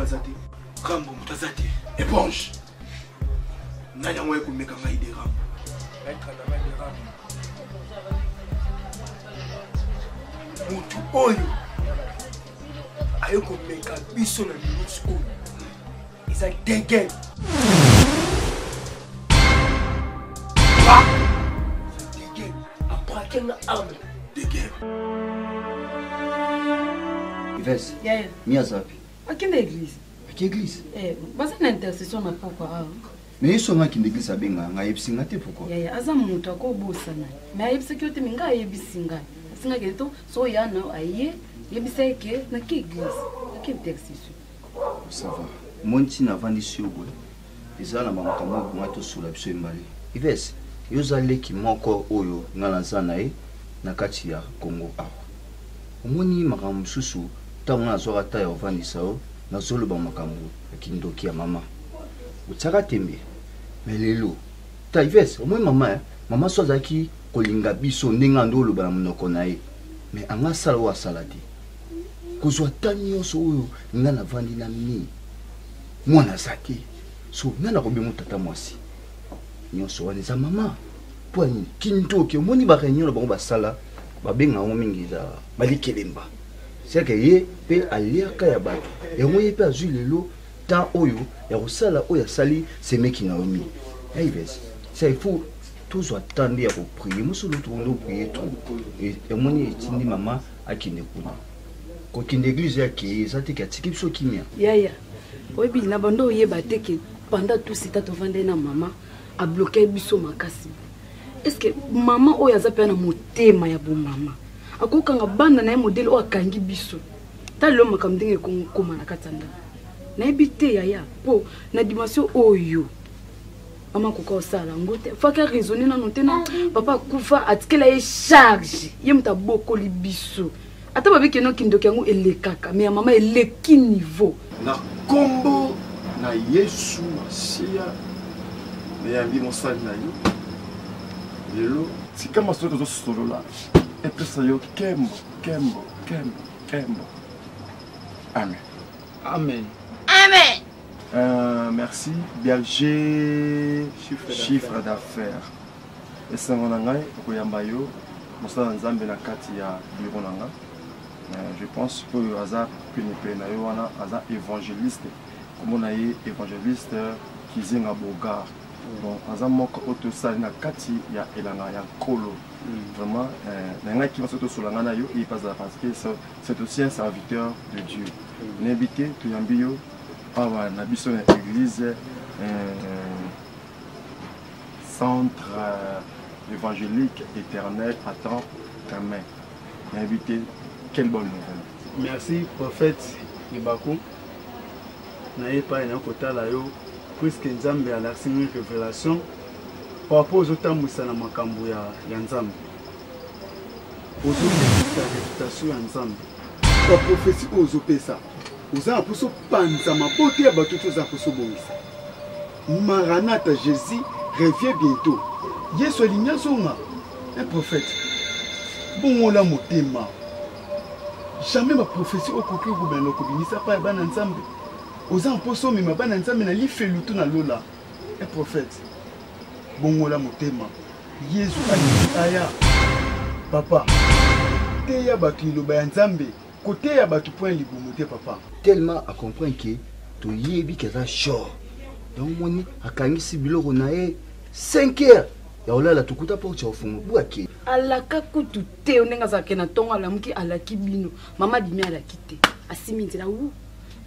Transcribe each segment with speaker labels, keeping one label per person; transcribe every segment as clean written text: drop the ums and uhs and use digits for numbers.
Speaker 1: aza te. Rambo moto aza te. Éponge. Nani yango aye komeka ngai de Rambo? Maître na ngai de Rambo. Motu oyo aye komeka biso na minute oyo eza degen. Degen abrake nga arme degen.
Speaker 2: Yves, mi aza wapi?
Speaker 3: Akende église.
Speaker 2: Ake église?
Speaker 3: Eh, baza na intercession na pokwa awa.
Speaker 2: Mais yesu nga akende église abenga nga ayebisi nga te pourquoi?
Speaker 3: Yaya aza moto akobosana. Mais ayebisaki yo te mais nga ayebisi nga. Ayebisi nga ke to so ya na aye yebisa ye ke nake église. Nake intercession.
Speaker 2: Ça va. Moi ntina avandisi yo boye eza na bamakambo oyo bonga tosola biso embale. Yves, yo oza leki moko oyo nga naza na ye na kati ya Congo awa. Omoni makambo mosusu ntango nga nazwaka ta ya kovandisa yo nazoloba makambo ya kindoki ya mama otiaka tembe me lelo ta Yves omoni mama eh? mama so azalaki kolinga biso ndenge ando oloba na monoko na ye me anga asala oyo asala te kozwa ta nyonso oyo nga navandi na mi mwana aza te so nga nakobengo tata mwasi nyonso wana eza mama mpo ya nini kindoki omoni bareunion na bango basala babenga yango mingi eza balikelemba seke ye mpe aliaka ya bato yango ye mpe azwi lelo temps oyo ya kosala oyo asali semeki naomi aives ça il faut tozwa temps nde ya koprie mosolo tokondi oprie trop emoni etindi mama akende kuna kokende eglise akei eza te ke atiki biso kimia
Speaker 3: yaya oyebi na bando oyeba te ke pendant tout ce temps tovandai na mama abloke biso makasi est ce que mama oyo aza mpe na motema ya bomama akokanga bana na ye modele oyo akangi biso ta lelo makambo ndenge ekokoma na kati ya ndako nayebi te yaya mpo na dimension oyo mama akoka kosala yango te faki araisonne nano te na papa akufa atikela ye charge ye moto abokoli biso ata babiki no kindoki yango elekaka me ya mama eleki niveau
Speaker 4: na nkombo na yesu masiya nayambi mosali na yo lelo tika masolo tozosolola epesa yo kembo kembo kembo kembo amen
Speaker 1: amen
Speaker 5: amen
Speaker 4: euh, merci berger chiffre d'affaires esengo na ngai okoyamba yo mosala nzambe na kati ya bureau na nga euh, je pense oyo aza penepene na yo wana aza évangéliste komona ye évangéliste kizenga bogar bon aza moko oyo tosali na kati ya elanga ya nkolo mm. vraiment euh, nayangaki biso tosola ngai na yo ye mpe azala parce que c'est aussi un serviteur de dieu mm. nayebi te toyambi yo awa na biso na église euh, centre euh, évangélique éternel attend ta main nayebi te quelle bonne nouvelle
Speaker 1: merci prophète libaku naye epai na kotala yo puiske nzambe alakisi ngai révélation par rapport ozotambwisa na makambo ya, ya nzambe ozolekisa réputation ya nzambe baprofesi oyo ozopesa oza na mposa opanza mabota ya bato ti oza mposa obongisa maranatha jésus revient bientôt yesu alingi azonga un prophète bongola motema jamais baprofesi okoki okobanda kobimisa mpa ya bana nzambe oza mposa omema bana nzambe na lifelu to na lola un prophète bongola motema yesu alingi aya papa teya bato liloba ya nzambe koteya bato mpo ya libumu te papa
Speaker 2: tellement acomprendre ke toyebi ke aza short donc moni akangisi biloko na ye 5 heures ya kolala tokuta porte ya kofunga bu ake
Speaker 3: alaka kutu te ndenge azalaka na ntongo alamuki alaki bino mama dimi alaki te asimi nzela wu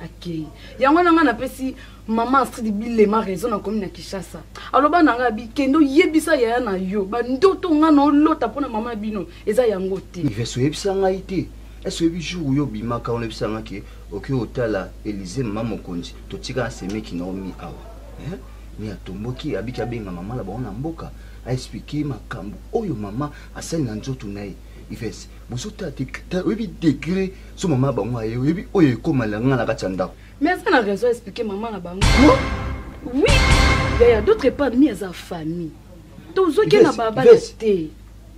Speaker 3: akei yango na ngai napesi mama astrid bilema raison nakomi na kinshasa aloba na ngai abi kende oyebisa yaya na yo bandoto ngai na olota mpo na mama bino eza yango te
Speaker 2: ivese oyebisa ngai te ese oyebi jour oyo obimaka wana oyebisa ngai ke okoki kotala elize mama mokonzi totika na semeki na omi awa mi atomboki abiki abenga mama na bango na mboka aexplike makambo oyo mama asali na nzoto na ye ives bozotala te oyebi degre so mama bango aye oyebi oyo ekomela nga na kati ya ndako
Speaker 3: mais aza na raison explike mama na bango oui yaya d'autre part mi aza famille tozoki na babala te.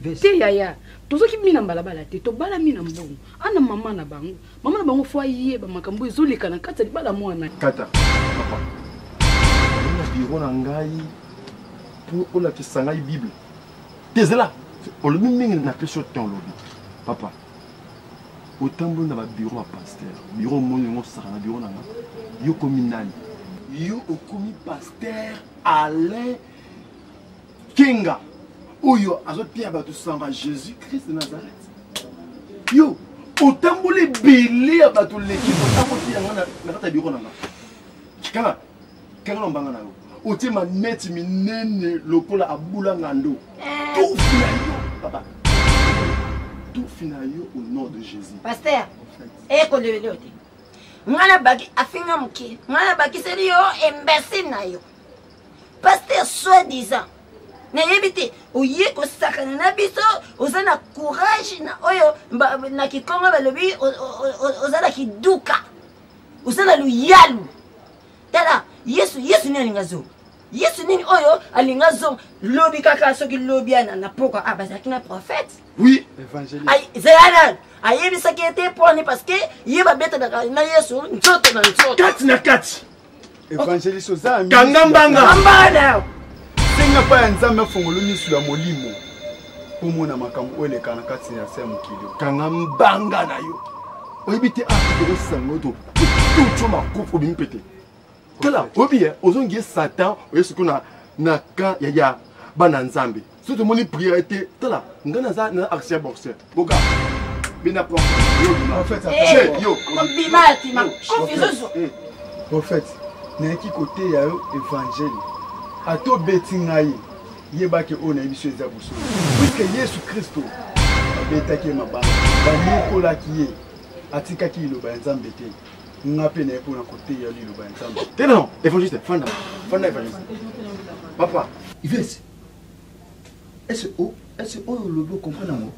Speaker 3: Te yaya, tozoki mina mbalabala te, tobalami na mbongo. Ana mama na bango. Mama na bango fo ayeba makambo ezoleka na kati ya libala mwana.
Speaker 4: Kata, papa. Na biro na ngai mpo olakisa ngai Bible. Te zela, olobi mingi na pesi yo temps olobi. Papa, otamboli na babiro ya pasteur. Biro omoni yango osaka na biro na nga. Yo okomi nani? Yo okomi pasteur Alain Kenga oyo azoteya bato sango ya Jésus Christ de Nazareth. Yo otamboli ebele ya bato leki otamboki yango na kati ya biro na nga. Kanga kanga na mbanga na yo. Otie maneti minene lokola abula ngando. Eh. Tufi na yo papa. Tufi na yo au nom de Jésus.
Speaker 5: Pasteur, ekolelo te. Nga na baki afinga moke. Nga na bakiseli yo imbécile na yo. Pasteur soit disant nayebi te oye kosakana na biso oza na courage na oyo na kikongo balobi oza na kiduka oza na luyalu tala yesu yesu nini alinga zonga yesu nini oyo alinga zonga lobi kaka soki lobi ana na pokwa ah bazalaki na prophète
Speaker 4: oui
Speaker 5: zela nanu ayebisaki ye te mponi parce que ye babetanaka na yesu nzoto na nzoto
Speaker 4: kati na kati
Speaker 1: Evangeliste oza
Speaker 4: kanga mbanga
Speaker 5: mbanga
Speaker 1: senga pa ya nzambe afongolo miso ya molimo mpo omona makambo oyo eleka na kati ya se ya mokili
Speaker 4: kanga mbanga na yo oyebi te afrika okosanga to tutyo makofi obimi mpe te tala oyebi ye ozongi ye satan oye sikoyo na na camp ya ya bana nzambe soki tomoni priere te tala ngai naza na ancien boxer boka bina porte yo bima
Speaker 5: eh,
Speaker 4: yo
Speaker 5: bima tima kofi zozo
Speaker 1: eh, prophète nayaki koteya yo evangile ata obeti ngai yebaki oyo nayebi so eza bosolo puiske yesu kristo babetaki ye mabanga banyokolaki ye atikaki liloba ya nzambe te nga mpe naye mpona koteya liloba ya nzambe
Speaker 4: te non évangéliste fanda fanda évangéliste papa
Speaker 2: Ives est-ce est-ce oyo olobi ocomprendre yango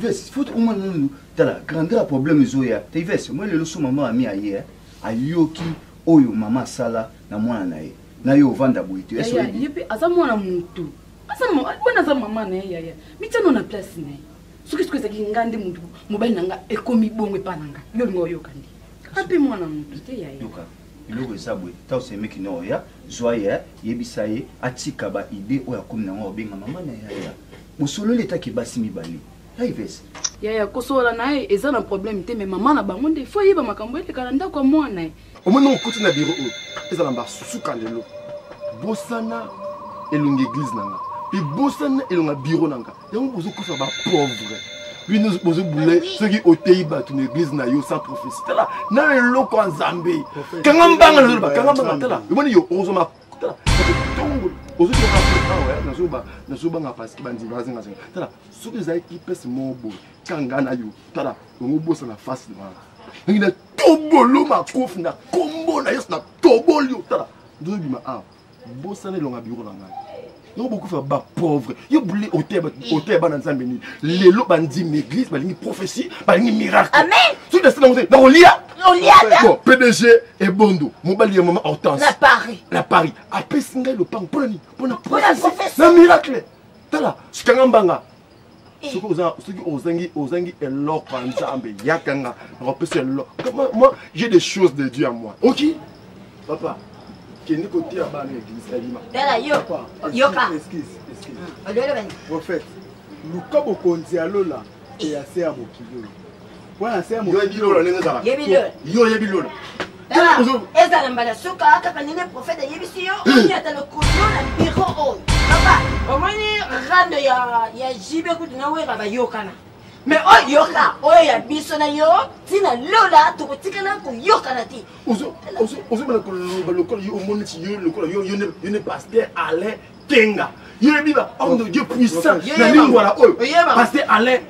Speaker 2: Ives faut omona nanu tala grandeur ya problème ezoya te Ives moi lelo so mama ami aye ayoki oyo mama asala na mwana na ye na yo ovanda boye te
Speaker 3: est-ce ye mpe aza mwana motu mwana aza mama na ye yaya mitiano na place na ye soki soki ezalaki nga nde motu mobali na nga ekomi bongo epa na nga yo olinga oyoka nde ape mwana motu te yaya
Speaker 2: yoka eloko eza boye ntango semeki na oya zwa ye yebisa ye atika ba idée oyo akomi nango obenga mama na yaya bosololi etaki basi mibale yaives
Speaker 3: yaya kosolola na ye eza na problème te mais mama na bango nde fo ayeba makambo eleka na ndako ya mwana ye
Speaker 4: omoni okoti na biro oyo ezala mbasuka lelo bosana elongi eglise na nga mpe bosana elonga biro na nga yango bozokufa bapauvre bino bozobule soki oteyi bato na eglise na yo sans prophétie tala na eloko ya nzambe kanga mbanga nazoloba kanga mbanga tala omoni yo okozoma tala ntongo ozoyoka nazobanga parceke bandimi bazingazinga tala soki ezalaki pese moko boye kanga na yo tala yango obosana face wana ndenge na tobolo makofi na kombo na yesu na toboli yo tala ndozobima awa bosana elonga biro na ngai yango bokufa bapauvre yo bule oteya bana nzambe nini lelo bandimi église balingi prophétie balingi miracle soki nasala yango te nakolia bon pdg ebondo mobali ya mama hortense
Speaker 5: na paris
Speaker 4: na paris apesi ngai lopango mpona nini mpona prophétie na miracle tala sikanga mbanga eh. soki oza soki ozangi ozangi eloko ya nzambe yaka nga nakopesa eloko moi j'ai des choses de dieu à moi ok papa kende koteya bana église alima
Speaker 5: tala yo yoka
Speaker 1: excuse excuse ah, prophète luka bokonzi ya lola eya se ya mokili oyo wana se ya
Speaker 4: mokili lola ndenge ezala yo oyebi lola
Speaker 5: ezala mbala suka kaka ndenge profete ayebisi yo eh. onyata lokolo na biro oyo papa omoni rando ya jibe kutu na wera bayokana me oyo yoka oyo ya biso na yo ntina lola tokotikala koyokana te
Speaker 4: ozobana koloba lokola yo omoni ti yo lokola yo ne pasteur alain kenga yo yebi ba homme de dieu puissant na lingwala oyo pasteur alain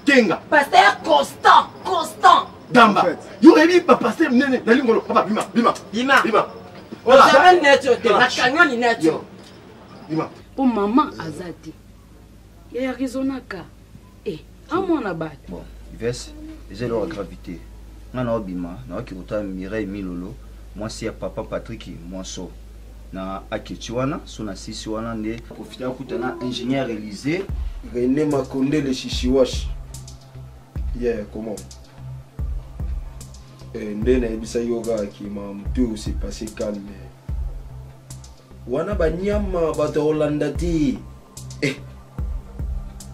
Speaker 4: Kenga.
Speaker 5: Pasteur Constant, Constant.
Speaker 4: Gamba. Yo oyebi ba pasteur minene na lingolo. Papa bima, bima.
Speaker 5: Bima.
Speaker 4: Bima.
Speaker 5: Ozala nature te, na kanyoni nature.
Speaker 4: Bima.
Speaker 3: Po mama aza te. Ya raisonnaka. Eh, amona bato.
Speaker 2: Bon, Yves, eza eloko ya gravité. Nga na obima, naoki kotala Mireille Milolo, mwasi ya papa Patrick Mwanso. Na aketi wana, so na sisi wana nde profite akuta na ingénieur Elysée.
Speaker 4: René Makonde le Shishiwash. Yeah, comment? Eh, nde nayebisaki yo kaka ke makambo te oyo se passe calme wana banyama bato ya kolanda te eh,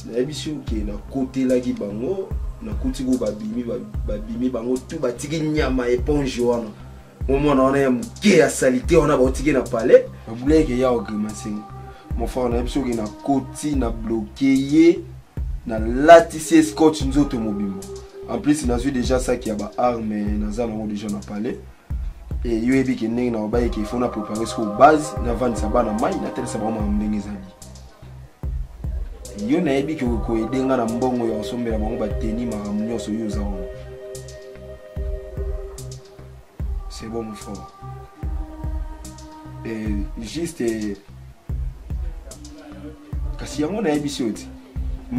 Speaker 4: nayebisi yo ke nakotelaki bango nakuti ko babimi babimi bango tu batiki nyama eponge wana mwa mwana wana ya moke ya salite wana baotiki na palais babulaki ke ya ogrimasinga mon frère nayebisi yo ke nakoti na bloke ye nalatisi ye scotch nzoto mobimba en plus nazwi déjà saki ya baarme naza nango déjà na palais e yo oyebi ke ndenge na babaye ke ifo na prépare sikoyo base navandisa bana mai natelisa bango makambo ndenge ezali yo nayebi ke okoede nga na mbongo ya kosombela bango bateni makambo nyonso yo oza wana c'est bon mon frère et juste kasi yango nayebisi yo ti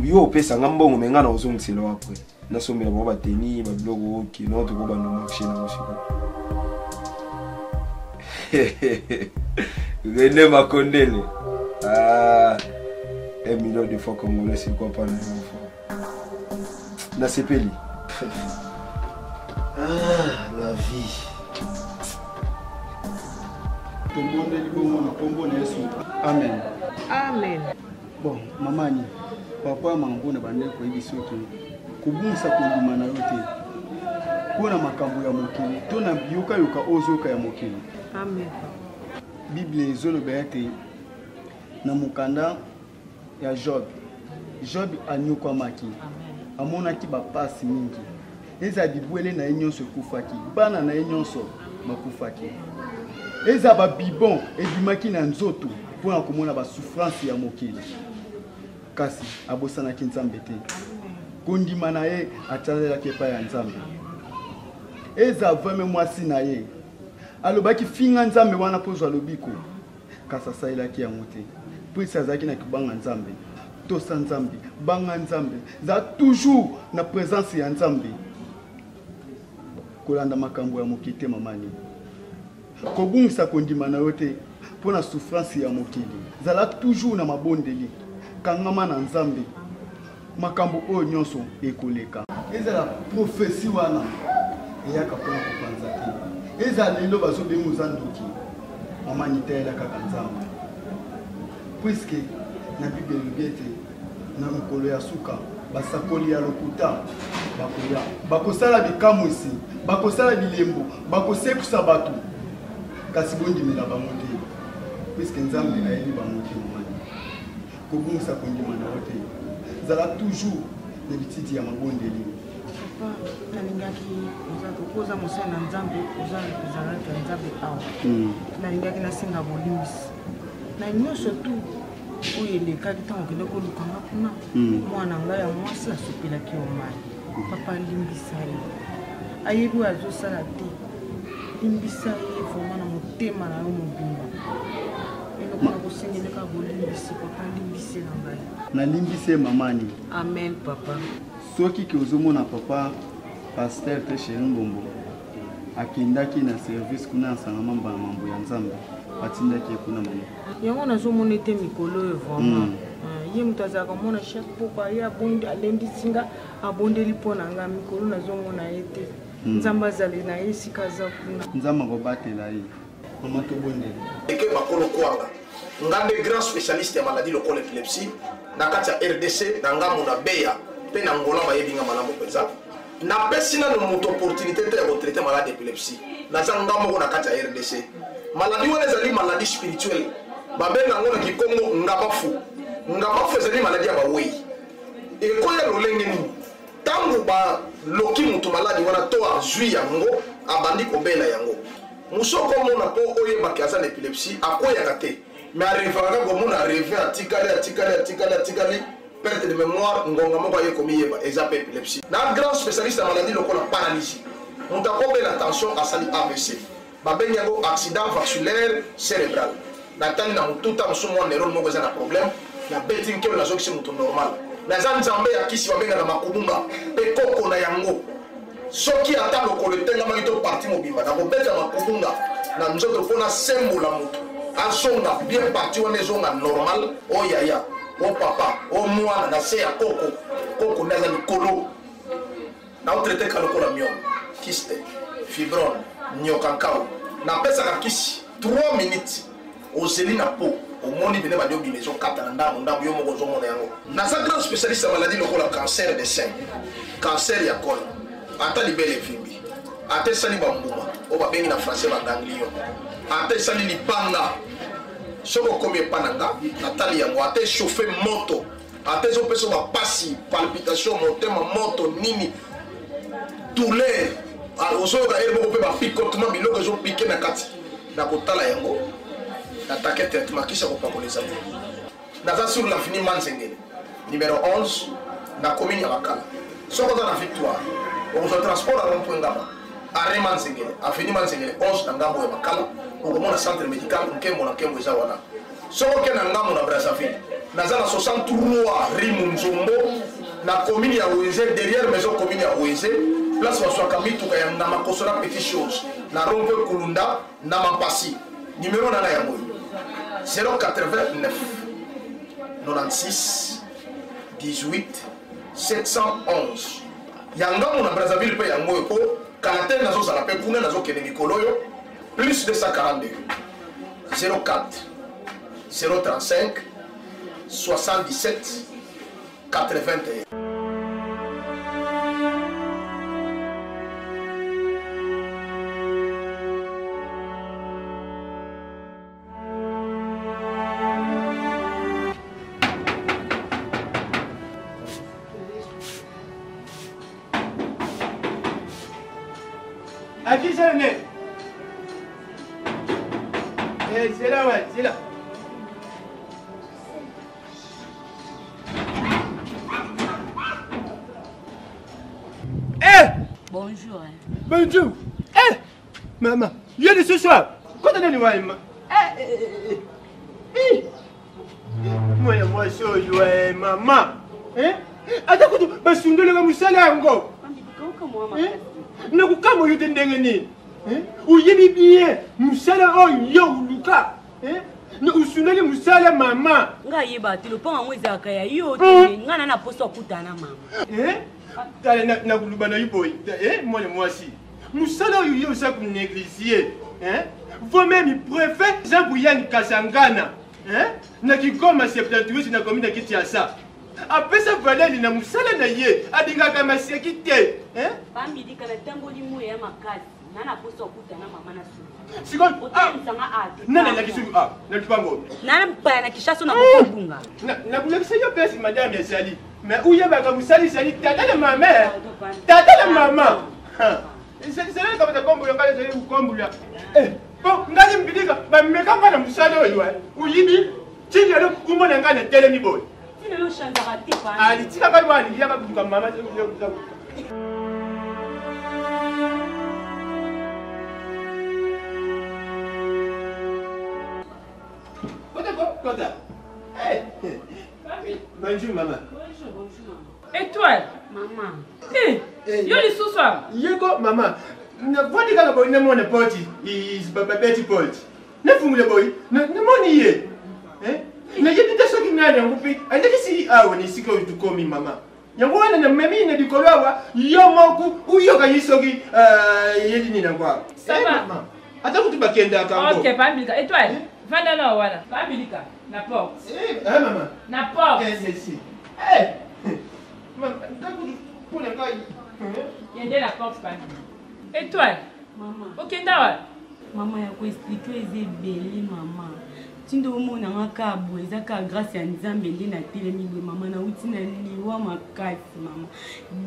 Speaker 4: yo opesa nga mbongo me nga na ozongisela yo après nasombela bango bateni babiloko oke no tokobanda marché nango sikoyo René Makondele ah, un million de fois congolais c'est quoi pas na yo nasepeli ah, la vie
Speaker 1: tobondeli bongo na nkombo na yesu amen
Speaker 6: amen
Speaker 1: bon mama ani papa mambo na bandeko koyebi soki kobungisa kondima na yo te mpo na makambo ya mokili to na biyokayoka oyo ozoyoka ya mokili
Speaker 6: amen
Speaker 1: biblia ezoloba ete na mokanda ya Job. Job anyokwamaki, amonaki bapasi mingi, eza bibwele na ye nyonso ekufaki, bana na ye nyonso bakufaki, eza babibon ebimaki na nzoto mpo na komona basouffrance ya mokili, kasi abosanaki Nzambe te. Kondima na ye atalelaki epai ya Nzambe. Eza vraimen mwasi na ye alobaki finga Nzambe wana mpo ozwa lobiko. kasi asalelaki yango te mpo azalaki na kobanga nzambe tosa nzambe banga nzambe za toujours na présence ya nzambe kolanda makambo ya mokili te mamani kobungisa kondima na yo te mpo na souffrance ya mokili zala toujours na mabondeli kangama na nzambe makambo oyo nyonso ekoleka ezala profesi wana eyaka mpona kopanza te ezala lelo bazobenga oza ndoki mama nitayela kaka nzambe puiske na bible elobi ete na mokolo ya suka basakoli ya lokuta bakoya bakosala bikamwisi bakosala bilembo bakosekwisa bato kasi bondimela bango te puiske nzambe ayebi bango te momani kobungisa kondima na yo te zala toujours na bititi ya mabondeli
Speaker 6: papa nalingaki oza mosali na nzambe oza ezalaki ya nzambe awa hmm. nalingaki nasenga bolimbisi na nyonso tu oyo elekaki ntango okende koluka nga kuna hmm. mwana ngai ya mwasi asopelaki yo mai papa limbisa ye ayebi oyo azosala te limbisa ye vraimen na motema na yo mobimba eloko na kosengeleka bolimbisi papa limbisi na ngai
Speaker 1: nalimbisi ye mamani
Speaker 6: amen papa
Speaker 1: soki ke ozomona papa paster te sheri mbombo akendaki na service kuna ya nsanga mamba na mambo ya nzambe batindaki ye kuna mama
Speaker 6: yango nazomona ete mikolo oyo vraiment mm. ah, ye moto azalaka mona chaque pokwa ye alendisi nga abondeli mpo na nga mikolo nazomona ye te mm. nzambe azali na ye esika aza kuna
Speaker 1: nzambe akobatela ye mama tobondeli
Speaker 7: eke bakolo kwanga nga nde grand spécialiste ya maladie lokola épilepsie na kati ya rdc na ngambo na beya mpe na ngola bayebi nga malamu mpenza napesi nano moto opportunité te ya kotraite malade épilepsie naza nga moko na kati ya rdc maladi wana ezali maladie spirituelle babenga yango na kikongo ngabafu ngabafu ezali maladi ya bawei ekoya lolenge nini ntango baloki moto maladi wana to azwi yango abandi kobela yango mosu okomona mpo oyebaki aza na epilepsie akweyaka te mais arevaka kaka komona areve atikali atikali atikali atikali perte de mémoire ngonga moko aye komiyeba eza mpe epilepsie na grand spécialiste ya maladie lokola paralysie moto akobela tension asali avc babengi yango accident vasculaire cérébral natali na motuta mosusu mwa neurone moko eza na problème nabeti nkelo nazongisi moto normal naza nzambe ya kisi babengaka makubunga mpe koko na yango soki ata lokolo etengamaki to parti mobimba nakobeta makubunga na nzoto mpo nasembola moto azonga bien parti wana ezonga normal oyo oh, yaya. O papa, o mwana na se ya koko, koko nde aza likolo. Naotraite ka lokola myome, kyste, fibrome, nyoka nkao. Napesaka kisi 3 minutes ozeli na po omoni pene bandi obima ezokata na ndambo ndambo, yo moko ozomona yango. Naza grand spécialiste ya maladie lokola cancer de sein, cancer ya col, ata libele evimbi, ata esali bambuma oyo babengi na français ba ganglion, ata esali libanga. Soki okomi epa na nga natali yango, ata echauffe moto, ata ezopesa bapasi, palpitation, motema moto, nini, douleur, ozoyoka ere moko mpe bapicotement, biloko ezopike na kati, nakotala yango, natake traitement, kisi ya kopakola ezali. Naza sur l'avenue Manzengele numero 11 na commune ya Makala. Soki oza na Victoire, okozwa transport ya rond-point Ngaba, arrêt Manzengele, avenue Manzengele 11 na ngambo ya Makala, okomona centre médical Nkembo na Nkembo eza wana. Soki oke na ngambo na Brazzaville, naza na 63 rue Munzombo na commune ya Oueze, derrière maison commune ya Oueze, place baswaka mituka ya Ngama Kosola petit chose na rond-point Kulunda na Mampasi. Numéro nanga yango 089 96 18 711 ya ngambo na Brazzaville mpe yango oyo, mpo kala te nazozala mpe kuna, nazokende mikolo oyo, plus 242 04 035 77 81.
Speaker 8: À qui c'est le nez? Eh, c'est là, ouais, c'est là. Eh!
Speaker 5: Bonjour. Hein.
Speaker 8: Bonjour. Eh! Maman, il y a de ce soir. Quand on est là, eh, eh, eh, eh. Moi, moi, je maman. Eh? Ata kutu basundolaka mosala yango nakokamwa yo te ndenge nini oyebi bien mosala oyo yo oluka osundoli mosala mama.
Speaker 5: Ngai ayeba te lopango yango ezalaka ya yo te, ngai na na poso akutana na mama.
Speaker 8: Tala, nakoloba na yo boye, mwana mwasi, mosala oyo yo oza konégligie, vaut même préfet Jean Bouyane Kasangana na Kigoma 78 na commune ya Kinshasa apesa valeli na mosala na ye, alingaka maseki te.
Speaker 5: Bamilika natamboli moya ya makasi, nga na poso akutana mama na
Speaker 8: sikoyo nani alakisi yo na lupango?
Speaker 5: Na mpaya na Kinshasa na kokobunga.
Speaker 8: Nakolakisa yo place madame ezali, mais oyebaka mosala ezali tata na mama, tata na mama ezali kamata kombola ngai, ezali kokombola po ngai mbilika bameka ngai na mosala oyo oyibi. Ti lelo kumona ngai na telemi boye, alitika ngai wana yaka koluka mama. Kota, kota. Hey. Bonjour maman.
Speaker 5: Bonjour, bonjour.
Speaker 9: Étoile.
Speaker 5: Maman.
Speaker 9: Eh, hey, yo lisusu awa.
Speaker 8: Yeko mama. Navandi kaka boye namona poti, babeti poti. Nafungula boye, namoni ye. Nayebi te soki nani yango mpe alekisi awa na esika oyo tokomi mama. Yango wana namemi na likolo awa, yo moko oyoka ye soki yeli nini yango awa.
Speaker 9: Ça va.
Speaker 8: Ata kutu bakendaka yango.
Speaker 9: Ok, Pambilika. Étoile, vanda na wana. Pambilika, na porte.
Speaker 8: Eh, mama.
Speaker 9: Na porte.
Speaker 8: Eh, si. Eh. Mama, ndakutu mpona ngai.
Speaker 9: Yende na porte, Pambilika. Étoile.
Speaker 5: Mama.
Speaker 9: Okenda wapi?
Speaker 5: Mama, ya koexplike eza ebele mama. Ntindo omonanga kaka boye eza kaka grâce ya Nzambe nde natelemi boye mama. Nauti na liwa makasi mama,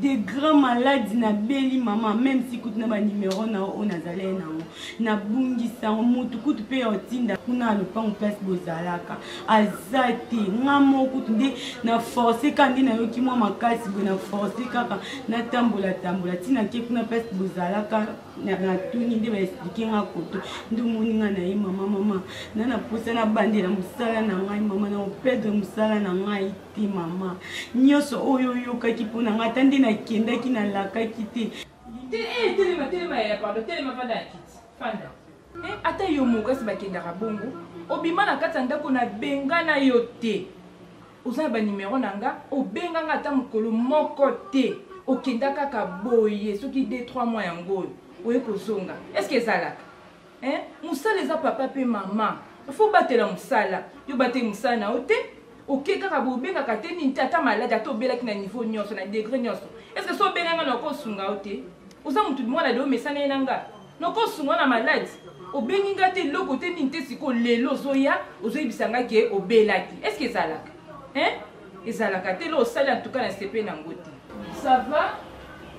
Speaker 5: de grand maladi nabeli mama, même si kutu na banimero na oyo nazalaki nango nabungisa yango, motu kutu mpe ya otinda kuna ya lopango place bozalaka aza te. Nga moko kutu nde na force kaka, nde nayoki mwa makasi boye, na force kaka natambola tambola ntina ke kuna place bozalaka, natuni nde baexplike nga koto nde omoni nga na ye mama. Mama, na naposa nabandela mosala na ngai mama, na opedre mosala na ngai te mama. Nyonso oyo oyokaki mpo na ngai, ata nde nakendaki nalakaki te.
Speaker 9: Telema, telema ya pardon, telema, fanda ya kiti, fanda. Ata yo moko esi bakendaka bongo, obima na kati ya ndako na bengana yo te. Oza na ba numero na nga, obenga nga ata mokolo moko te. Okenda kaka boye soki 2 3 mois yango oyo oye kozonga. Est-ce que ezalaka? Hein? Musala eza papa pe mama. Il faut batela musala. Yo bateli musala na yo te. Oke kaka boye obengaka te nini te ata malade ata obelaki na niveau nyonso na degré nyonso. Est-ce que so obenga nga na okosunga yo te? Oza mutu mwana de omesana ye na nga. Nakosunga na malade. Obengi nga te eloko te nini te sikoyo lelo ozoya ozoyebisa nga ke obelaki. Est-ce que ezalaka? Hein? Ezalaka te lo osali en tout cas na sepe nango te. Ça va?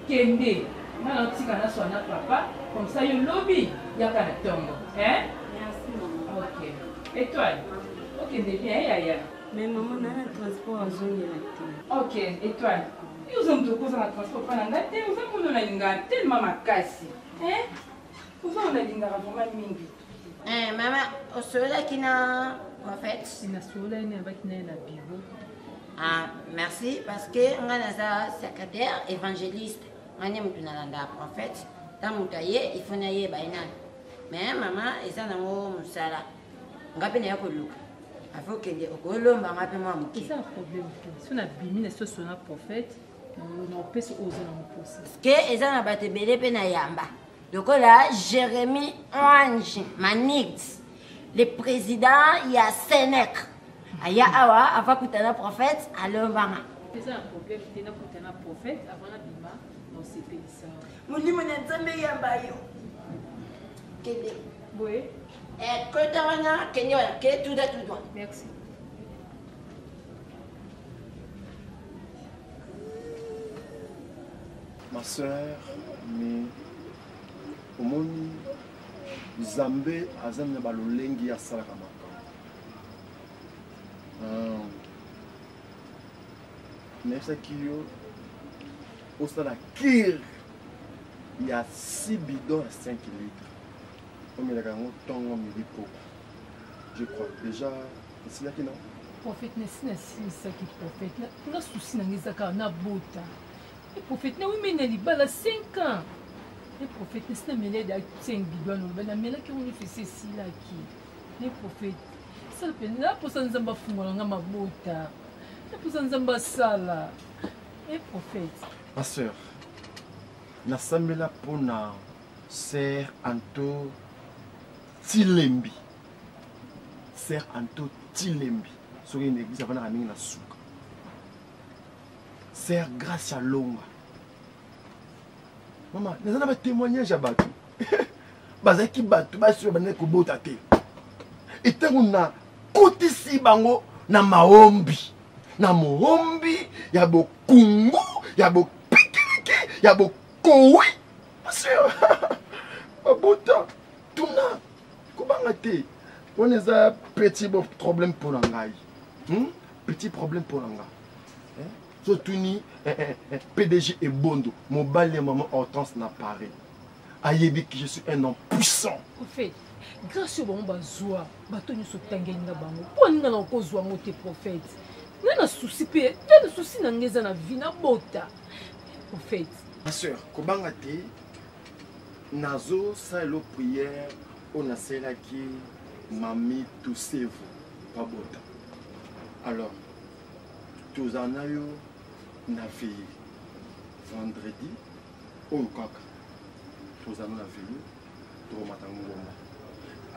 Speaker 9: Kende. Nga na otika na swa na papa comme ça yo lobi yaka na tongo. Hein?
Speaker 3: Merci maman.
Speaker 9: OK. Étoile. Okende bien eh, yaya.
Speaker 3: Mais maman na na transport azongela te.
Speaker 9: OK, Étoile. Yo oza moto okoza na transport mpa na ngai te, oza mono nalingaka tellement makasi. Hein? Oza oyo nalingaka vraiment mingi.
Speaker 5: Eh, mama, osololaki na prophète?
Speaker 9: Nasololaki naye, nabaki naye na bureau.
Speaker 5: Ah, merci, parce que nga naza secrétaire évangéliste. Nga nde moto nalandaka prophète. Ntango moto aye, il faut nayeba ye nani. Mais mama, eza nango mosala. Nga mpe naya koluka. Afo okende okolomba nga mpe mwa moke.
Speaker 9: Eza problème te. So nabimi na soso na prophète. Naopesa oyo oza nango mposa.
Speaker 5: Ke eza na bato ebele mpe na yamba lokola Jérémie Ange Manix le président ya Senec aya awa ava kutana prophète alombanga.
Speaker 9: Eza na problème te nakutana prophète avant nabima na osepelisa.
Speaker 5: Molimo na Nzambe eyamba yo. Kende.
Speaker 9: Boye.
Speaker 5: Eh, kota wana kende wana ke tout droit tout droit.
Speaker 9: Merci.
Speaker 4: Ma sœur, mais omoni Nzambe aza na balolenge asalaka makambo. Ah. Nayebisaki yo osala kire ya 6 bidon ya 5 litres omelaka yango ntongo midi poko je crois déjà esilaki non
Speaker 9: prophète nasi nasilisaki prophète nga susi na nga eza kaka nabota e prophète nawimi na libala 5 ans e prophète nasi namela eda 5 bidon oloba namelaki yango nyonso esi esilaki e prophète sala mpenza naposa nzambe afungola nga mabota naposa nzambe asala e prophète
Speaker 4: Ma sœur, nasambela mpona sœur Anto Tilembi. Sœur Anto Tilembi. Soki na église avandaka mingi na suka. Sœur Grace Alonga. Mama, naza na ba témoignage ya bato. Bazalaki bato basi oyo bandaki kobota te. Etango na kotisi bango na maombi na moombi ya bokungu ya bopikiliki ya bokowi monsieur babota tuna kobanga te wana eza petit problème mpo na ngai hmm? petit problème mpo na ngai eh? so tuni eh, eh, eh, pdg ebondo mobali ya mama hortense na paris ayebi que je suis un homme puissant
Speaker 9: Au fait, grâce oyo bango bazwa bato nyonso otangeli nga bango mpo aninga na okozwa yango te prophète nga na susi mpe te na susi na nga eza na vie nabota prophète
Speaker 4: ma sœur kobanga te nazosalela prière oyo nasalelaki mami tusevu babota alors tozala na yo na veille vendredi oyo kaka tozala na veille tokomata ngomba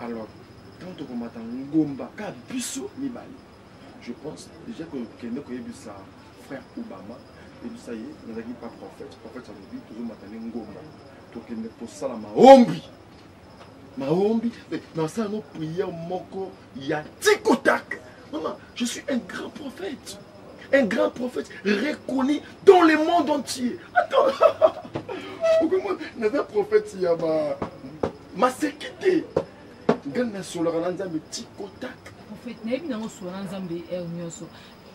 Speaker 4: alors ntango tokomata ngomba kaka biso mibale je pense déjà kokende koyebisa frère obama yebisa ye nazalaki pa prophète prophète alobi tozomata nde ngomba tokende kosala maombi maombi nasala no prière moko ya tikotak mama je suis un grand prophète un grand prophète reconnu dans le monde entier attends naza prophète ya ba maseki te ngai nasolaka na nzambe tikotak
Speaker 9: prophète nayebi nango osola na nzambe heure nyonso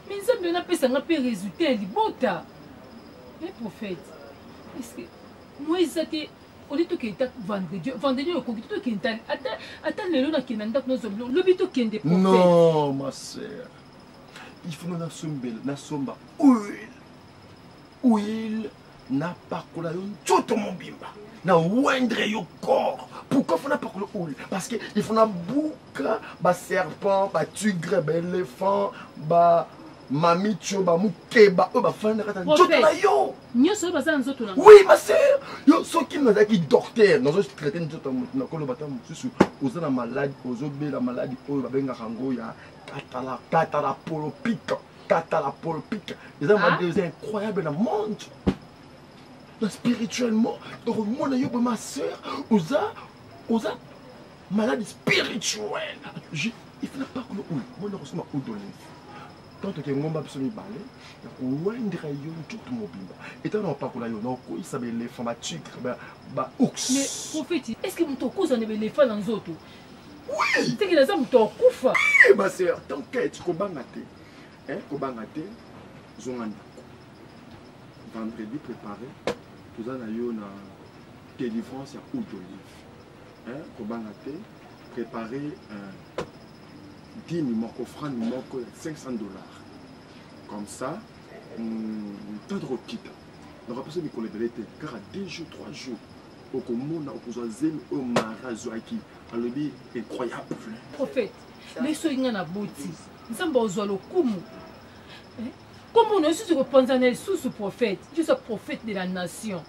Speaker 9: mais nzambe wana apesa nga mpe résultat ya libota e prophète est ce que moi eza te oli tokende ta vendredi vendredi oyo ekoki te tokende ta ata ata lelo nakende na ndako nazwa biloko lobi tokende prophète
Speaker 4: non ma sœur il faut nga nasombela nasomba huile huile napakola yo nzoto mobimba na wendre yo corps pourquoi faut napakola huile parce que il faut nabuka baserpent batigre baéléphant ba Mami tio bamukeba oyo bafandi na kati ya nzoto na yo.
Speaker 10: Nyonso oyo baza na nzoto na
Speaker 4: Oui, ma sœur. Yo soki nazalaki docteur, nazo traiter nzoto ya moto nakoloba ata mosusu oza na maladi, ozobela maladi oyo babengaka yango ya katala katalapolopika katalapolopika eza maladi eza incroyable na monde na spirituellement okomona yo boye ma sœur oza oza malade spirituel il faut napakola oyo mona kosoma eau d'olive tant toke ngomba biso mibale ya kowendra yo nzoto mobimba etant na kopakola yo na kokweyisa baelephant batigre baox
Speaker 10: mais prophète est ce que moto okozwa na baelephant na nzoto
Speaker 4: oui
Speaker 10: teke naza moto akufa
Speaker 4: ma sœur t'inquiète kobanga te kobanga te zonga ndako vendredi préparé toza na yo na délivrance ya eau d'olive kobanga te préparé dini moko offrande moko ya 500 dollars comme ça ntango tokokita nakopesa mikolo ebele te kaka 2 jours 3 jours okomona okozwa zemi oyo mara azwaki alobi incroyable
Speaker 10: prophète mais soki ngai naboti nzambe ozwa lokumu kombo na lisusu kopanzana lisusu prophète je suis prophète de la nation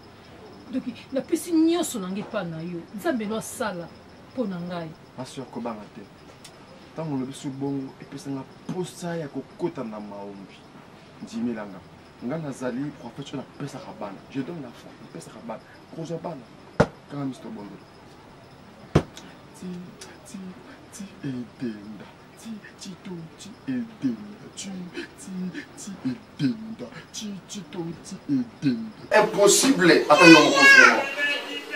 Speaker 10: donc napesi nyonso na ngai epai na yo nzambe no asala mpo na ngai
Speaker 4: ma soeur kobanga te ntango olobi so bongo epesanga mposa ya kokota na maombi ndimelanga nga nazali prophète oyo napesaka bana je donne la foi napesaka bana kozwa bana kanga miso tobondela ti ti ti edenda ti ti to ti edenda ti ti ti edenda ti ti to ti edenda impossible ata yo moko vraiment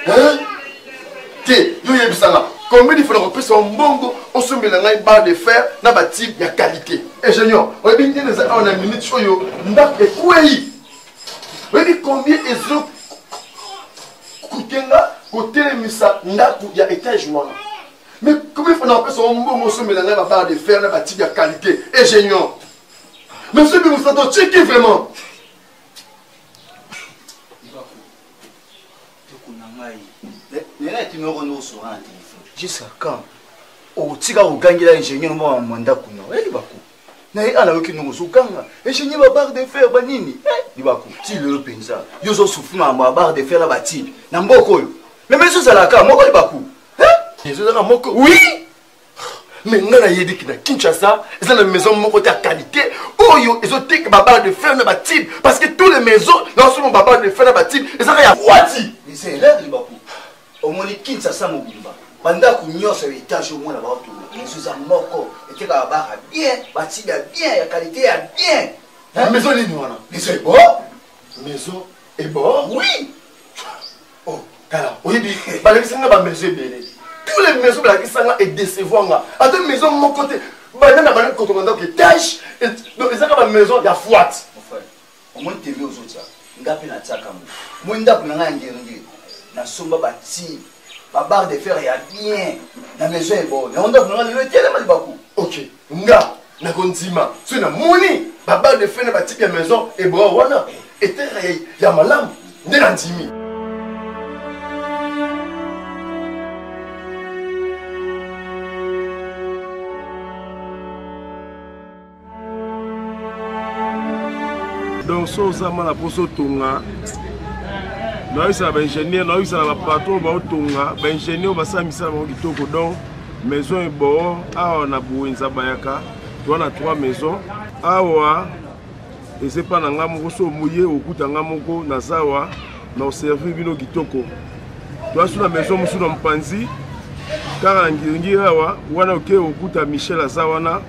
Speaker 4: hein te yo oyebisanga combien de fois nakopesa yo mbongo osombela ngai barre de fer na batibe ya qualité ingénieur oyebi ndenge eza awa na minute oyo ndako ekwei oyebi combien ezo kutenga kotelemisa ndako ya étage wana mais combien fois nakopesa yo mbongo osombela ngai babarre de fer na batibe ya qualité ingénieur mais soki mosato otiki vraiment
Speaker 2: nena numéro no osora na telefone jusqu'à quand okotika kogangela ingénieur mwa mwa ndako na oye libaku na ye ala yoki ndongo ozoganga ingénieur babarre de fer banini libaku ti lelo mpenza yo ozosufri na babarre de fer na batibe na mboka oyo meme ezozalaka moko libaku
Speaker 4: ezozalaka moko
Speaker 2: oui
Speaker 4: mais ngai nayebi ki na kinshasa eza na maison moko te ya qualité oyo ezoteka babarre de fer na batibe parce que tous les maisons naosomba babarre de fer na batibe ezaka ya wati
Speaker 2: eza elere libaku omoni kinshasa mobimba bandako nyonso ya etage omona baotonga maison eza moko etekaka barre bien batibe ya bien ya qualité ya bien
Speaker 4: maison nini wana
Speaker 2: maison ebo
Speaker 4: maison ebo
Speaker 2: oui
Speaker 4: oh tala oyebi balakisa nga bamaison ebele tous les maisons balakisa nga edecevoir nga ata maison moko te banda na banda kotonga ndako etage donc ezaka bamaison ya foite
Speaker 2: omoni tembe ozotya nga mpe natiaka ngo moi ndako na ngai ya ngiringiri nasomba bati babarre de fer ya bien na maison eboo yango ndako na ngai lelo etelema libaku
Speaker 4: ok nga nakondima soki namoni babarre de fer na batipe ya maison eboo wana etere ya malamu nde nandimi.
Speaker 11: Donc so oza mwana mposa otonga, nayebisa na baingénieur, nayebisa na bapatron baotonga, baingénieur basala misala bango kitoko. Donc maison eboo awa na Bouenza Bayaka, toa na 3 maison awa eza epa na ngai moko. So omoye okuta ngai moko naza awa na oservir bino kitoko. Toa su na maison mosusu na mopanzi kaka na ngiringiri awa wana, oke okuta Michel aza wana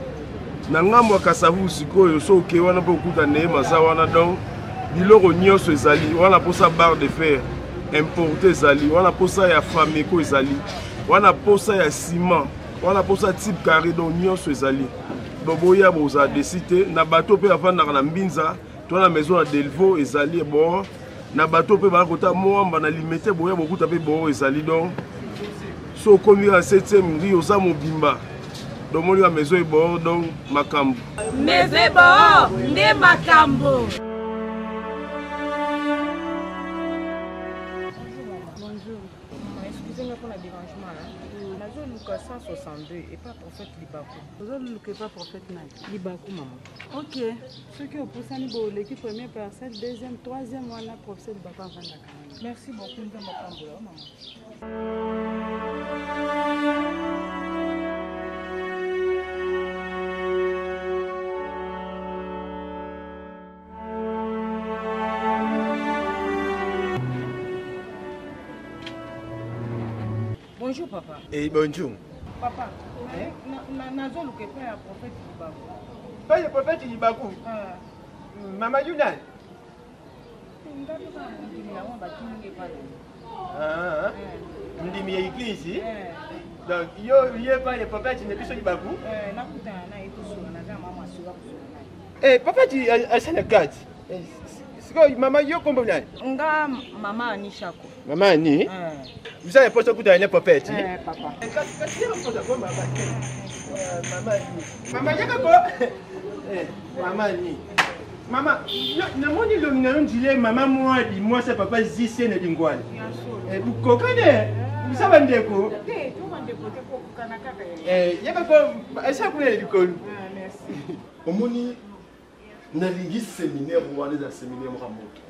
Speaker 11: na ngambo ya Kasavu. Sikoyo so oke wana mpe okuta Nehema aza wana. Donc biloko nyonso ezali wana, mposa barre de fer importe ezali wana, mposa ya Fameco ezali wana, mposa ya ciment wana, mposa type carré, donc nyonso ezali. Donc boya, bozala desi te. Na bato mpe bavandaka na Mbinza, to na maison ya Delvo ezali bo na bato mpe baya kota Moamba na Limete, boya bokuta mpe bo ezali. Donc so okomi na 7e rue oza mobimba, donc omoni ba maison ebor, donc makambo
Speaker 9: maison ebor nde makambo.
Speaker 6: Bonjour. Excusez-moi pour le dérangement. Nazoluka Nazoluka 162 epa prophète Libaku.
Speaker 12: Ozoluka epa prophète nani?
Speaker 6: Libaku mama.
Speaker 12: Ok, soki opusani boye oleki première parcelle, deuxième, troisième wana prophète Libaku avandaka wana.
Speaker 6: Merci beaucoup Nzambe apambola yo mama. Bonjour papa.
Speaker 8: Eh bonjour.
Speaker 6: Papa, eh? nazoluka epai ya prophète Libaku.
Speaker 8: Epai ya prophète Libaku? Ah. Mama Yuna. Ah, ah. ndimi ya eglise eh. donc yo ye epai ya prophète na biso Libaku?
Speaker 6: Eh, nakutana na ye tosolola naza mama asola kosolola na ye.
Speaker 8: Eh, papa ti asala kati. Eh, sikoyo mama yo kombo nani?
Speaker 6: Nga mama Ani Shako.
Speaker 8: Mama Ani? Eh. Vous avez poso kutana na papa ti?
Speaker 6: Eh, papa.
Speaker 8: Eh, kasi kasi yo poso ko mama. Eh, mama Ani. Mama yaka ko. Eh, mama Ani. Mama, namoni elongi na yo ndile mama mwadi mwasi ya papa zise na lingwala. Eh, bukokane. Bisa bandeko.
Speaker 6: Te, to bandeko te kokokana kaka.
Speaker 8: Eh, yaka ko esa kuna likolo.
Speaker 6: Ah, merci.
Speaker 4: Omoni nalingi seminaire wana eza seminaire moko ya moto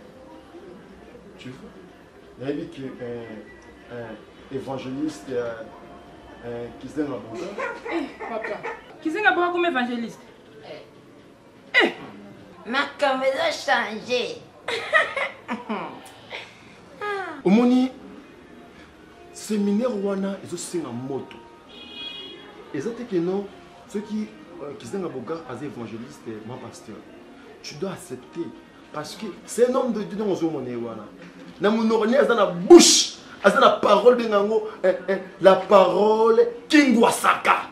Speaker 4: tu vois nayebi ke euh, euh, évangéliste euh, euh, kizenga boga
Speaker 9: eh, papa kizenga boga comme évangéliste
Speaker 5: eh. eh. makambo eza change
Speaker 4: omoni seminaire wana ezosenga moto eza te ke non soki euh, kizenga bogar aza évangéliste moi pasteur tu dois accepter parce que c'est un homme de dieu ndenge ozomona ye wana na monoko ne aza na bouche aza na parole benga yango eh, eh, la parole kingwasaka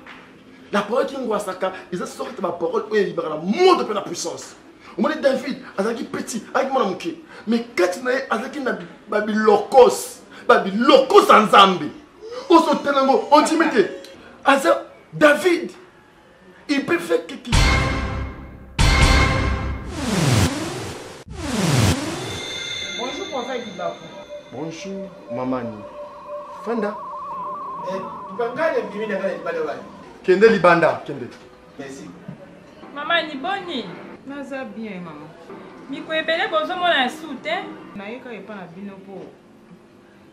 Speaker 4: la parole kingwasaka eza sorte baparole oyo eyibaka na moto mpe na puissance omoni david azalaki petit azalaki mwana moke mais kati na ye azalaki na babilokos babilokos ya nzambe osotela yango ondimi te aza david il peut faire quelque
Speaker 6: Bonjour, prophète Ibaku.
Speaker 4: Bonjour, mamani. Fanda.
Speaker 8: Eh,
Speaker 4: kende libanda, kende.
Speaker 8: Merci.
Speaker 9: Mama ni boni?
Speaker 6: Naza bien mama.
Speaker 9: Miko ebele bozomona ya su te?
Speaker 6: Nayeka epa na bino po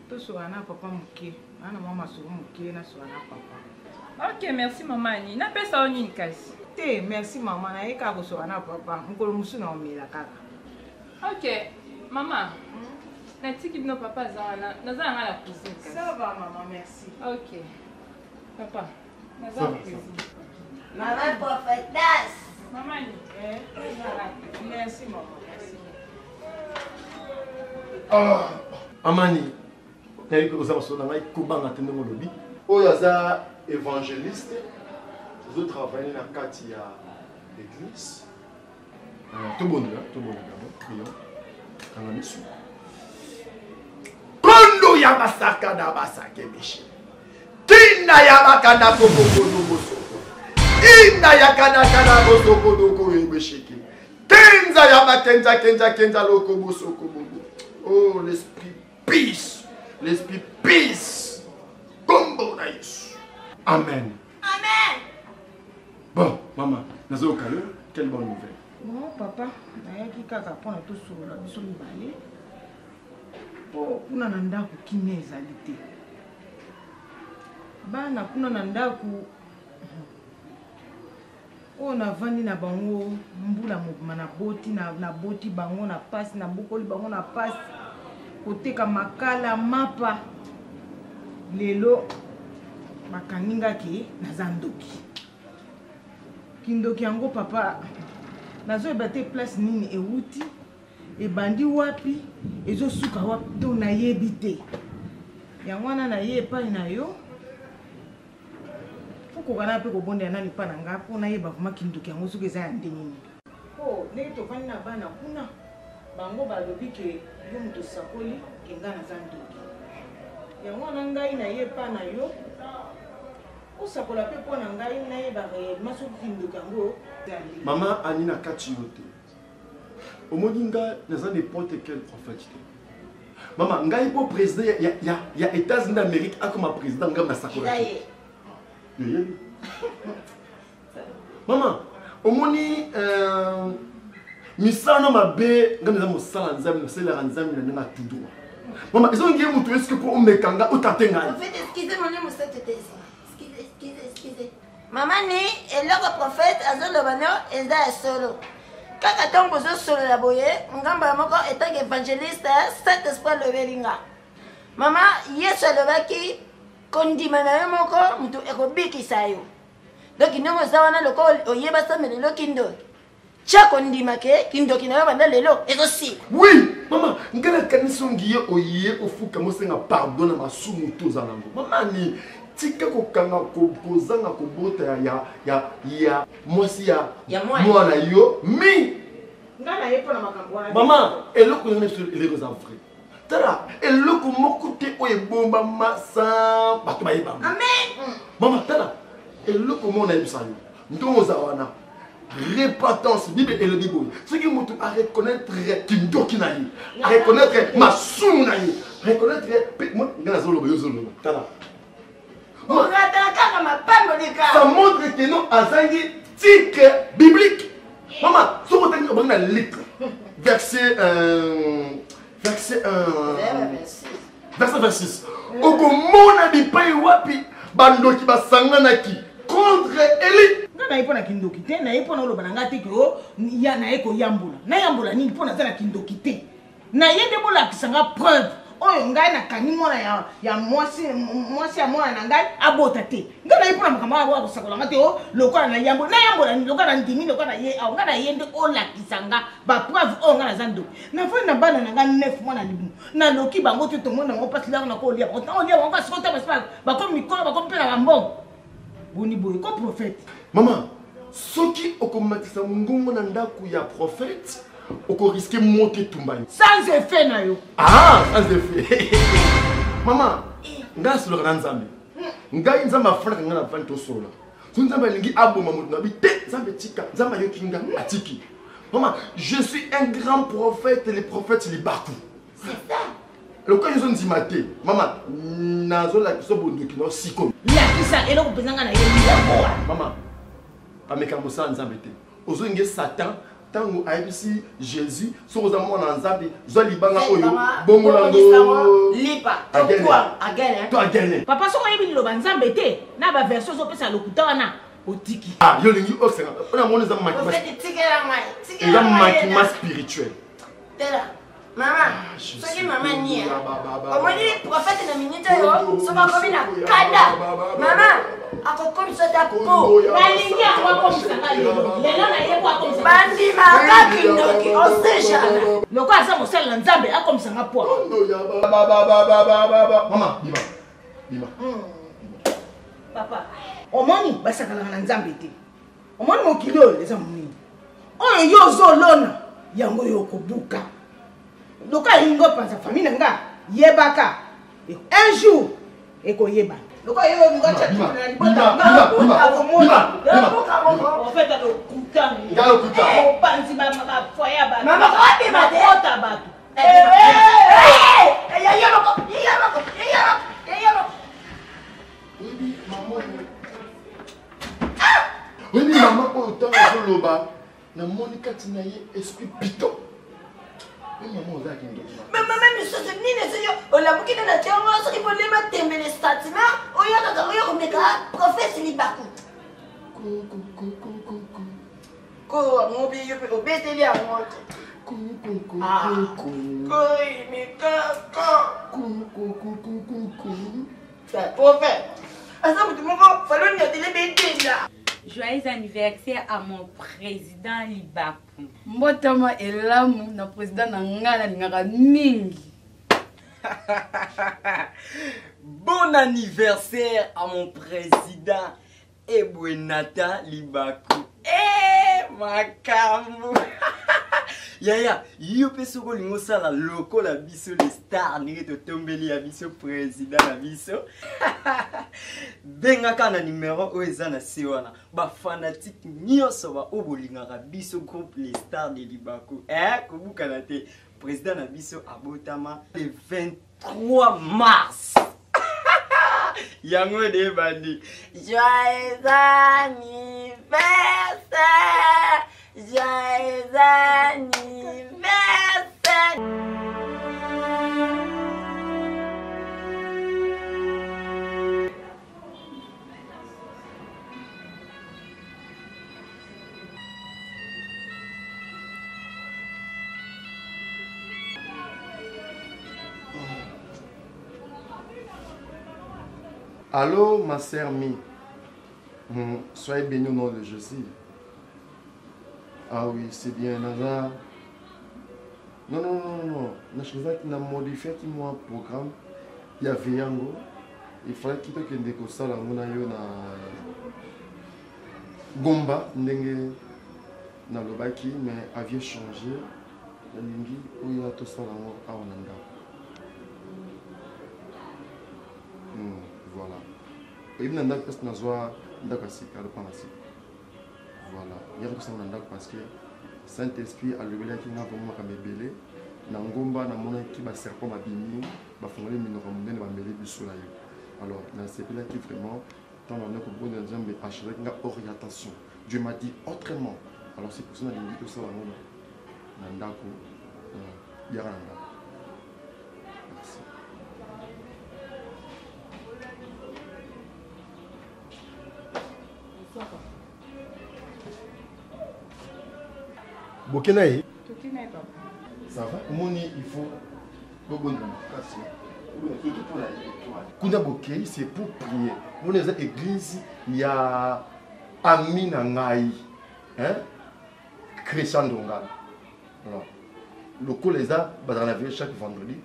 Speaker 6: tosola na papa moke. Na na mwa masolo moke nasola na papa.
Speaker 9: Ok, merci mama Ani. Napesa yo nini kasi?
Speaker 6: Te, merci mama, nayeka kosola na papa. Mokolo mosusu na omela kaka.
Speaker 9: Ok, mama. Natiki bino papa aza wana. Naza na nga na cuisine kasi.
Speaker 6: Ça va mama, merci.
Speaker 9: Ok. Papa. Naza na cuisine.
Speaker 5: Mama prophétesse.
Speaker 9: Mama ni.
Speaker 6: Eh, merci mama, merci.
Speaker 4: Ah, amani nayebi oza masolo na ngai kobanga te ndenge olobi oyo aza évangéliste ozotravaille na kati ya église euh, tobondela tobondela d'abord prions kanga misu kondo ya basaka na basake meshe Tina ya bakana kokokono bosoko. Ina ya kana kana bosoko doko ebeshiki. Kenza ya bakenza kenza kenza loko bosoko bobo. Oh l'esprit peace. L'esprit peace. Kombo na Yesu. Amen.
Speaker 5: Amen.
Speaker 4: Bon, maman, nazoyoka yo, quelle bonne nouvelle.
Speaker 6: Bon, papa, nayaki kaka mpona tosolola biso mibale mpo kuna na ndako kimia ezali te. Bana kuna na ndako oyo navandi na bango mbula mobima naboti naboti bango na pasi nabokoli bango na pasi koteka makala mapa lelo bakangi nga ke naza ndoki kindoki yango papa nazoyeba te place nini ewuti ebandi wapi ezosuka wapi to nayebi te yango wana naye epai na yo okoka na mpe kobondela nani epai na ngai mpo nayeba vraimen kindoki yango soki eza ya ndenge nini mpo ndenge tovandi na bana kuna bango balobi ke yo moto osakoli ke ngai naza ndoki yango wana ngai naye epai na yo osakola mpe mpo na ngai nayeba réellement soki kindoki yango
Speaker 4: mama ani na kati yo te omoni nga naza n'importe quel prophète te mama ngai mpo président ya, ya, ya états-unis d'amérique akoma président ngai nasakolaki. Yoyebi. Mama, omoni euh, misala no mabe ngai naza mosala nzambe nasalelaka nzambe na ndenge tout droit. Mama, ezongi ye moto eske mpo omeka nga otate ngai.
Speaker 5: En fait, excusez mon nom, ça te Excusez, excusez, excusez. Mama ni eloko prophète azoloba no eza ya solo. Kaka ntango bozosolola boye ngambo ya moko etanke évangéliste saint esprit alobeli nga. Mama Yesu alobaki kondima na yo moko moto ekobikisa yo. Donc ndenge oza wana lokola oyeba sambe lelo kindoki. Tya kondima ke kindoki na yo banda lelo ezosila.
Speaker 4: Oui, mama, ngai nakanisi ongi ye oye ofuka mosenga pardon na masumu toza nango. Mama ni tika kokanga kozanga kobota ya ya ya mwasi ya mwana yo mi
Speaker 6: ngai naye mpo na makambo wana
Speaker 4: mama eloko yango biso eloko eza vrai tala eloko moko te oyo ebombama sans bato bayebama mama tala eloko moko nayebisa yo ndongo oza wana repentance bible elobi boye soki moto areconnaitre kindoki na ye areconnaitre masumu na ye reconnaître ngai nazoloba yo ozoloba tala
Speaker 5: orataka kaka mapamboli
Speaker 4: ça montre que non azangi titre biblique mama soki otangi obangi na litre verset euh, verset euh, verset 26 okomona bipai wapi bandoki basanganaki contre eli
Speaker 6: nga naye mpo na kindoki te naye mpo na oloba na ngai te ke o ya naye koyambola nayambola nini mpo naza na kindoki te naye nde bolakisa nga preuve oyo ngai nakangi mwana ya, ya mwasi mwasi ya mwana na ngai abota te ngai naye mpo na makambo awa kosakola nga te o lokola nayambola nayambola nini lokola nandimi lokola na ye awa ngai naye nde olakisa nga bapreuve oyo ngai naza ndoki nafandi na bana na ngai nef mwana libumu naloki bango te tomoni yango mpasi lako nakolia bango ntango olia bango kasi kota basi bakomi mikolo bakomi mpe na bambongo boni boye ko prophète
Speaker 4: mama soki okomatisa mongongo na ndako ya prophète okoriske moto etumba yo
Speaker 6: sans effet na yo
Speaker 4: ah sans effet mama ngai asololaka na nzambe ngai nzambe afandaka ngai na vandi tosolola soki nzambe alingi aboma moto na bi te nzambe tika nzambe ayoki nga atiki mama je suis un grand prophète le prophète libaku lokola yo ozondima te mama nazolakisa bondoki na sikoyo
Speaker 6: lakisa eloko mpenza ngai nayebi yango wana
Speaker 4: mama bameka mosala nzambe te ozongi satan ntango ayebisi jésus soki oza mwana ya nzambe zwa libanga oyo bongolango to agene
Speaker 6: papa soki oyebi liloba nzambe te na baversion ozopesa lokuta wana otiki
Speaker 4: ah, yo olingi osenga mpona moni eza makima spirituel
Speaker 5: tela mama ah, soki mama nia omoni prophète na minute oyo soki akomi na kanda mama akokomisa ta po
Speaker 6: nalingi yango akomisanga lelo lelo naye po akomisa
Speaker 5: bandimaka kindoki osejana
Speaker 6: lokola aza mosali na nzambe akomisanga po
Speaker 4: mama bima bima
Speaker 6: hmm. papa omoni basakanaka na nzambe te omoni mokili oyo eza monene oyo yo ozolona yango yo okobuka lokola elingi opanza famille na nga yebaka un jour ekoyebana lokola yo olingi otya na libota lokuta opanzi bafoye ya bato bato
Speaker 4: oyebi mama oyo ntango azoloba namoni kati na ye esprit pito oyo mama ozalaki ndoki
Speaker 5: mama misusu nini soki olamuki nde na ntongo soki bolema tembele sentiment oyokaka oyo komeka profese libaku ko yango mpe yo mpe obeteli yango te koimikako prophète aza moto moko faloniatele bedenda
Speaker 9: Joyeux anniversaire à mon président Libaku.
Speaker 3: Mbotama elamu na président na ngai nalingaka mingi.
Speaker 13: bon anniversaire à mon président Ebwe Nathan Libaku. Eh, makambo. Yaya, yo pe soko olingi osala lokola biso le star ndenge totombeli ya biso président na biso. Bengaka na numero oyo eza na se wana. Ba fanatique nyonso ba oyo bolingaka biso groupe les stars de Libaku. Eh, kobukana te. Président na biso abotama le 23 mars. Yango nde ebandi. Joyeux anniversaire! Joyeux anniversaire!
Speaker 4: Allô, ma sœur Mi. Soyez bénie au nom de Jésus. Ah oui, c'est bien, Naza. Non, non, non, non. Na modifié moi programme. Il y avait yango. Il fallait qu'il tokende kosala yango na yo na Gomba ndenge nalobaki mais aviez changé nalingi oya tosala yango awa na ndako. Voilà. Oyebi na ndako place nazwa ndako ya sika lopango ya sika. Voilà. Yaka tosala na ndako parce que Saint-Esprit alobelaki nga vraiment makambo ebele na ngomba namonaki ba serpent babimi bafongoli minoko monene bameli biso na yo. Alors nasepelaki vraiment ntango nabandaki kobondela Nzambe achangeaki nga orientation. Dieu m'a dit autrement. Alors c'est pour ça nalingi tosala yango na ndako. Yaka na ndako. Merci. Boke na ye?
Speaker 9: Toke na ye papa.
Speaker 4: Ça va? Omoni il faut bobondela makasi. Surtout pour la étoile. Kuna bokei c'est pour prier. Moni eza église ya ami na ngai. Hein? Christian Ndongala. Alors, lokola eza bazalaka na veille chaque vendredi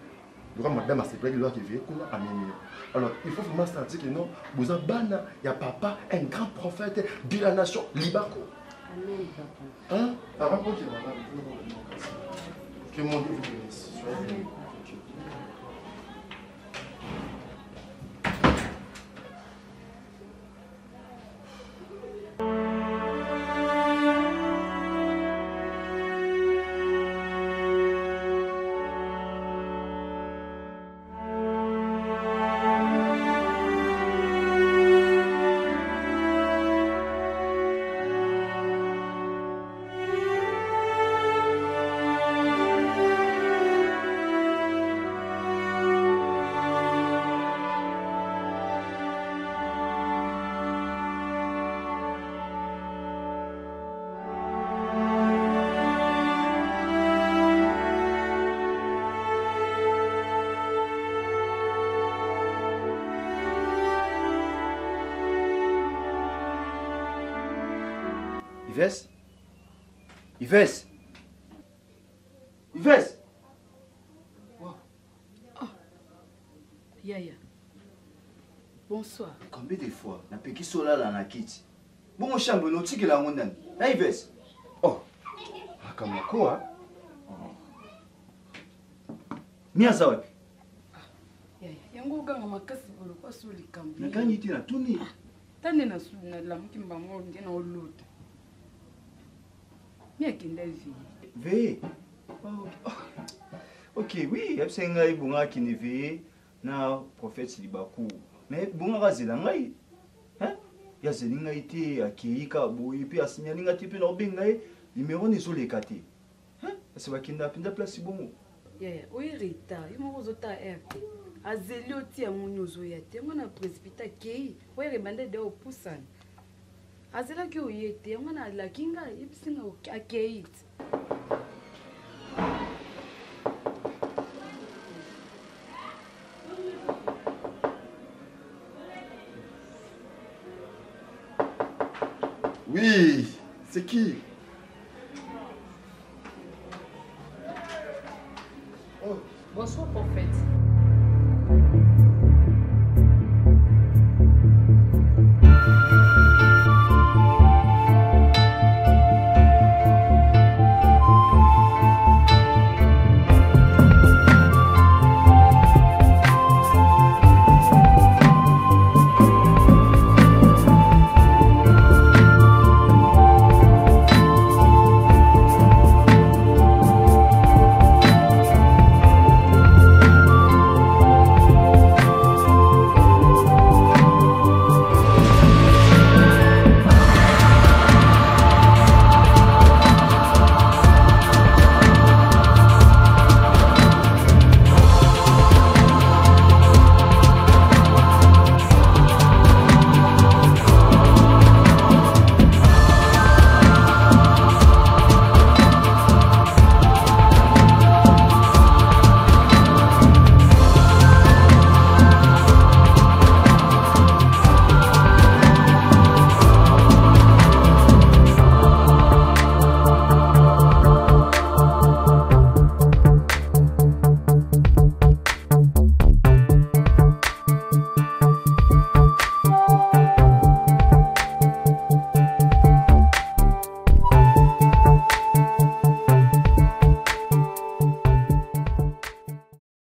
Speaker 4: lokola madame asepelaki lokola ke veille kuna amemi yo. Alors, il faut vraiment sentir que non, boza bana ya papa, un grand prophète de la nation, Libako.
Speaker 3: Amen, papa.
Speaker 4: Hein? Papa, ok, papa. Que mon Dieu vous bénisse. Soyez bénis.
Speaker 2: Yves? Yves? Yves?
Speaker 3: Wow. Oh. Yaya. Bonsoir.
Speaker 2: Combien de fois napekisi olala na kiti? Bongo chambre notikela yango nani? Na Yves? Oh. Makambo ko oh. Mi aza wapi?
Speaker 3: Yaya, yango oganga makasi bolokwa so likambo.
Speaker 2: Nakangi te natuni.
Speaker 3: Ta nde nalamuki mbango nde na olota. Mi akenda veye.
Speaker 2: Veye? Oh, ok, oui, yebisa ngai bonga akende veye na prophète Libaku. Mais bonga azela ngai. Hein? Ye azeli ngai te, akei kaka boye pe asignali ngai te pe na obenga ye numéro ne ezoleka te. Hein? Ese bakenda mpenza place bongo.
Speaker 3: Yaya, oye retard, yo moko ozotala heure te. Azeli oti yango nini ozoya te. Yango na précipité akei. Oye ebanda de opusana. Azelaki oye te, yango na alaki ngai, yebisi ngai akei.
Speaker 4: Oui, c'est qui?
Speaker 10: Oh. Bonsoir, prophète.